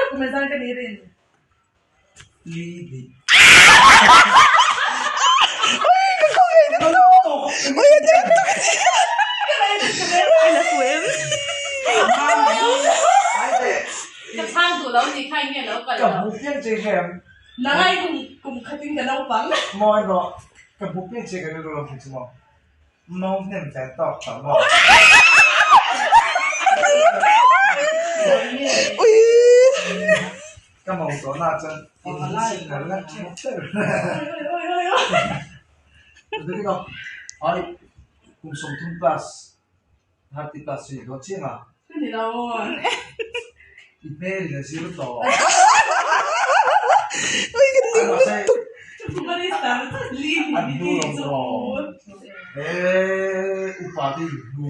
Kum zan ka ni rin. Li ni. Ka chhang duh lo ni kha enge lo kal Ka lo. hmu piang che hrem. Nangai kum kum khatin ka naupang. Mawi rawh. Ka hmu piang che ka rilru lo hmu chu maw. Mawng hnem tlai tawk tawh maw. Ka mawng tawh na chuan in signal la tha ber. Ai kum 30 plus 30 plus hi dawn chiang a. Ni lo. I hmel in a zir tawh. An hnu lo maw? Eee upa te in hnu.